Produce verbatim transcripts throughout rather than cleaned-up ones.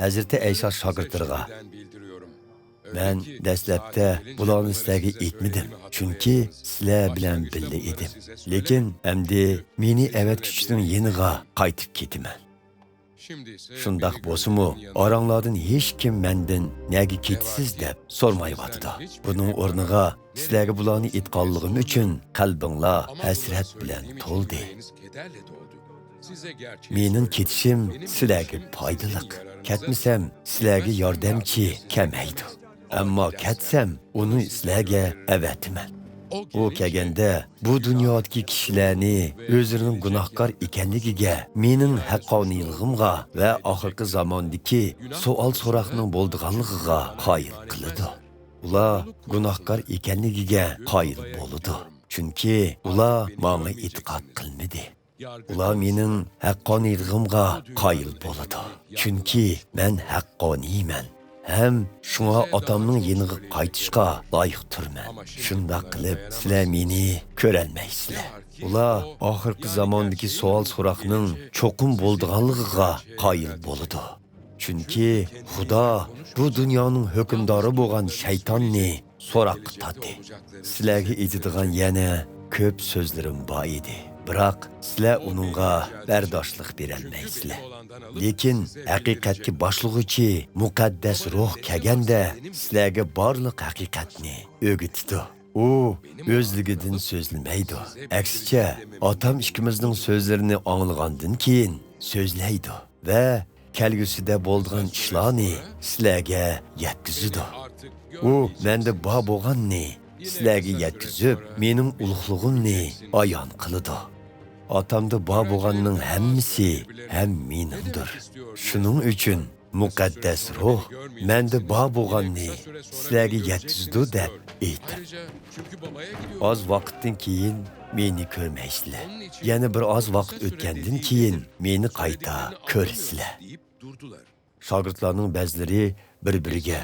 ھەزرىتى ئەيسا شاگىرتلىرىغا، مەن دەسلەپتە بۇلارنى سىلەرگە ئېيتمىدىم، چۈنكى سىلەر بىلەن بىللە ئىدىم. لېكىن ئەمدى مېنى ئەۋەتكۈچىنىڭ يېنىغا قايتىپ كېتىمەن. شۇنداق بولسىمۇ، ئاراڭلاردىن ھېچكىم مەندىن «نەگە كېتىسىز؟» دەپ سورىمايۋاتىدۇ. بۇنىڭ ئورنىغا سىلەرگە بۇلارنى ئېيتقانلىقىم ئۈچۈن قەلبىڭلار ھەسرەت بىلەن تولدى. مېنىڭ كېتىشىم سىلەرگە پايدىلىق. كەتمىسەم، سىلەرگە ياردەمچى كەلمەيدۇ. ئەمما كەتسەم، ئۇنى سىلەرگە ئەۋەتىمەن. ئۇ كەلگەندە، بۇ دۇنيادىكى كىشىلەرنى ئۆزلىرىنىڭ گۇناھكار ئىكەنلىكىگە، مېنىڭ ھەققانىيلىقىمغا ۋە ئاخىرقى زاماندىكى سوئال-سوراقنىڭ بولىدىغانلىقىغا قايىل قىلىدۇ. ئۇلار گۇناھكار ئىكەنلىكىگە قايىل بولىدۇ. چۈنكى ئۇلار ماڭا ئېتىقاد قىلمىدى. ئۇلار مېنىڭ ھەققانىيلىقىمغا قايىل بولىدۇ. چۈنكى مەن ھەققانىيمەن ھەم شۇڭا ئاتامنىڭ يېنىغا قايتىشقا لايىق تۇرمەن. شۇنداق قىلىپ، سىلەر مېنى كۆرەلمەيسىلەر. ئۇلار ئاخىرقى زاماندىكى سوئال-سوراقنىڭ چوقۇم بولىدىغانلىقىغا قايىل بولىدۇ. چۈنكى خۇدا بۇ دۇنيانىڭ ھۆكۈمدارى بولغان شەيتاننى سوراققا تارتتى. سىلەرگە ئېيتىدىغان يەنە كۆپ سۆزلىرىم بار ئىدى، بىراق سىلەر ئۇنىڭغا بەرداشلىق بېرەلمەيسىلەر. لېكىن ھەقىقەتكە باشلىغۇچى مۇقەددەس روھ كەلگەندە، سىلەرگە بارلىق ھەقىقەتنى ئۆگىتىدۇ. ئۇ ئۆزلۈكىدىن سۆزلىمەيدۇ. ئەكسىچە، ئاتام ئىككىمىزنىڭ سۆزلىرىنى ئاڭلىغاندىن كېيىن سۆزلەيدۇ ۋە كەلگۈسىدە بولىدىغان ئىشلارنى سىلەرگە يەتكۈزىدۇ. ئۇ مەندە بار بولغاننى سىلەرگە يەتكۈزۈپ، مېنىڭ ئۇلۇغلۇقۇمنى ئايان قىلىدۇ. ئاتامدا بار بولغاننىڭ ھەممىسى ھەم مېنىڭدۇر. شۇنىڭ ئۈچۈن مۇقەددەس روھ مەندە بار بولغاننى سىلەرگە يەتكۈزىدۇ دەپ ئېيتىڭ. ئاز ۋاقىتتىن كېيىن مېنى كۆرمەيسىلەر. يەنە بىر ئاز ۋاقىت ئۆتكەندىن كېيىن مېنى قايتا كۆرىسىلەر. شاگىرتلارنىڭ بەزىلىرى بىر-بىرىگە،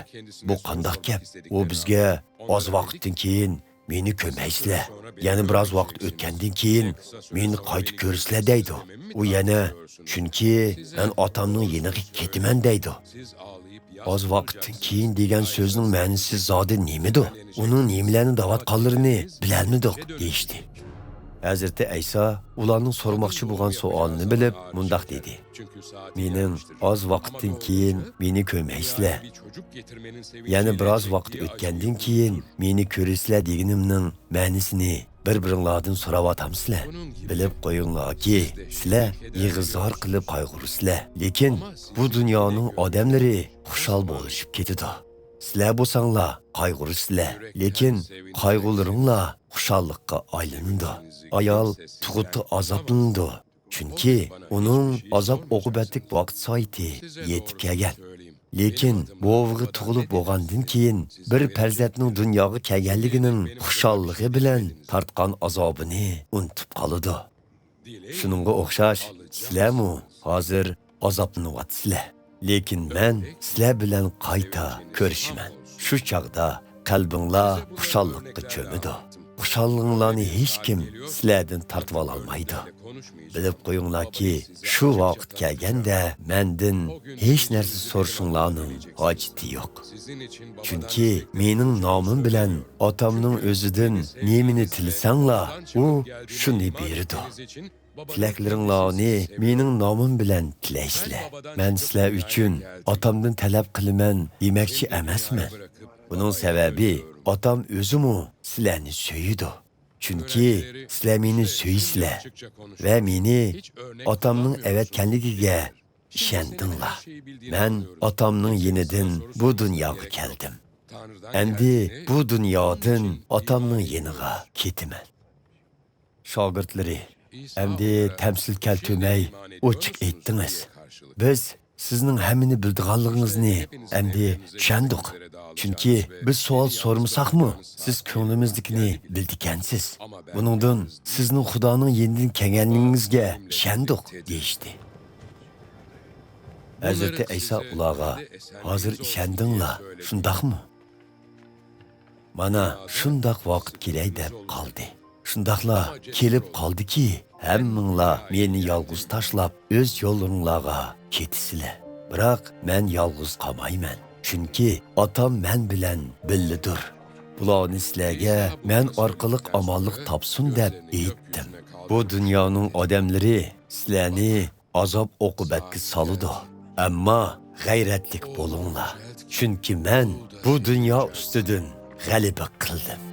«بۇ قانداق گەپ؟ ئۇ بىزگە، ‹ئاز ۋاقىتتىن كېيىن مېنى كۆرمەيسىلەر، يەنە بىراز ۋاقىت ئۆتكەندىن كېيىن مېنى قايتا كۆرىسىلەر› دەيدۇ. ئۇ يەنە، ‹چۈنكى مەن ئاتامنىڭ يېنىغا كېتىمەن› دەيدۇ. ئاز ۋاقىتتىن كېيىن دېگەن سۆزنىڭ مەنىسى زادى نېمىدۇ؟ ئۇنىڭ نېمىلەرنى دەۋاتقانلىرىنى بىلەلمىدۇق» دېيىشتى. ھەزرىتى ئەيسا ئۇلارنىڭ سورىماقچى بولغان سوئالىنى بىلىپ مۇنداق دېدى: «مېنىڭ، ‹ئاز ۋاقىتتىن كېيىن مېنى كۆرمەيسىلەر، يەنە بىراز ۋاقىت ئۆتكەندىن كېيىن مېنى كۆرىسىلەر› دېگىنىمنىڭ مەنىسىنى بىر-بىرىڭلاردىن سوراۋاتامسىلەر؟ بىلىپ قويۇڭلاركى، سىلەر يىغا-زار قىلىپ قايغۇرىسىلەر، لېكىن بۇ دۇنيانىڭ ئادەملىرى خۇشال بولۇشۇپ كېتىدۇ. سىلەر بولساڭلار قايغۇرىسىلەر، لېكىن قايغۇلىرىڭلار خۇشاللىققا ئايلىنىدۇ. ئايال تۇغۇتتا ئازابلىنىدۇ، چۈنكى ئۇنىڭ ئازاب-ئوقۇبەتلىك ۋاقىت سائىتى يېتىپ كەلگەن. لېكىن بوۋىغا تۇغۇلۇپ بولغاندىن كېيىن، بىر پەرزەنتنىڭ دۇنياغا كەلگەنلىكىنىڭ خۇشاللىقى بىلەن تارتقان ئازابىنى ئۇنتۇپ قالىدۇ. شۇنىڭغا ئوخشاش، سىلەرمۇ ھازىر ئازابلىنىۋاتىسىلەر. لېكىن مەن سىلەر بىلەن قايتا كۆرۈشىمەن. شۇ چاغدا قەلبىڭلار خۇشاللىققا چۆمىدۇ. خۇشاللىقىڭلارنى ھېچكىم سىلەردىن تارتىۋالالمايدۇ. بىلىپ قويۇڭلاركى، شۇ ۋاقىت كەلگەندە مەندىن ھېچ نەرسە سورىشىڭلارنىڭ ھاجىتى يوق. چۈنكى مېنىڭ نامىم بىلەن ئاتامنىڭ ئۆزىدىن نېمىنى تىلىسەڭلار، ئۇ شۇنى بېرىدۇ. تىلەكلىرىڭلارنى مېنىڭ نامىم بىلەن تىلەيسىلەر. مەن سىلەر ئۈچۈن ئاتامدىن تەلەپ قىلىمەن دېمەكچى ئەمەسمەن. بۇنىڭ سەۋەبى، ئاتام ئۆزىمۇ سىلەرنى سۆيىدۇ. چۈنكى سىلەر مېنى سۆيىسىلەر ۋە مېنى ئاتامنىڭ ئەۋەتكەنلىكىگە ئىشەندىڭلار. مەن ئاتامنىڭ يېنىدىن بۇ دۇنياغا كەلدىم. ئەمدى بۇ دۇنيادىن ئاتامنىڭ يېنىغا كېتىمەن. شاگىرتلىرى، ئەمدى تەمسىل كەلتۈرمەي ئوچۇق ئېيتتىڭىز. بىز سىزنىڭ ھەممىنى بىلىدىغانلىقىڭىزنى ئەمدى چۈشەندۇق. چۈنكى بىز سوئال سورىمىساقمۇ، سىز كۆڭلىمىزدىكىنى بىلىدىكەنسىز. بۇنىڭدىن سىزنىڭ خۇدانىڭ يېنىدىن كەلگەنلىكىڭىزگە ئىشەندۇق، دېيىشتى. ھەزرىتى ئەيسا ئۇلارغا، ھازىر ئىشەندىڭلار، شۇنداقمۇ؟ مانا، شۇنداق ۋاقىت كېلەي دەپ قالدى. شۇنداقلا كېلىپ قالدىكى، ھەممىڭلار مېنى يالغۇز تاشلاپ، ئۆز يوللىرىڭلارغا كېتىسىلەر. بىراق مەن يالغۇز قالمايمەن، چۈنكى ئاتام مەن بىلەن بىللىدۇر. بۇلارنى سىلەرگە مەن ئارقىلىق ئامانلىق تاپسۇن دەپ ئېيتتىم. بۇ دۇنيانىڭ ئادەملىرى سىلەرنى ئازاب-ئوقۇبەتكە سالىدۇ، ئەمما غەيرەتلىك بولۇڭلار، چۈنكى مەن بۇ دۇنيا ئۈستىدىن غەلىبە قىلدىم.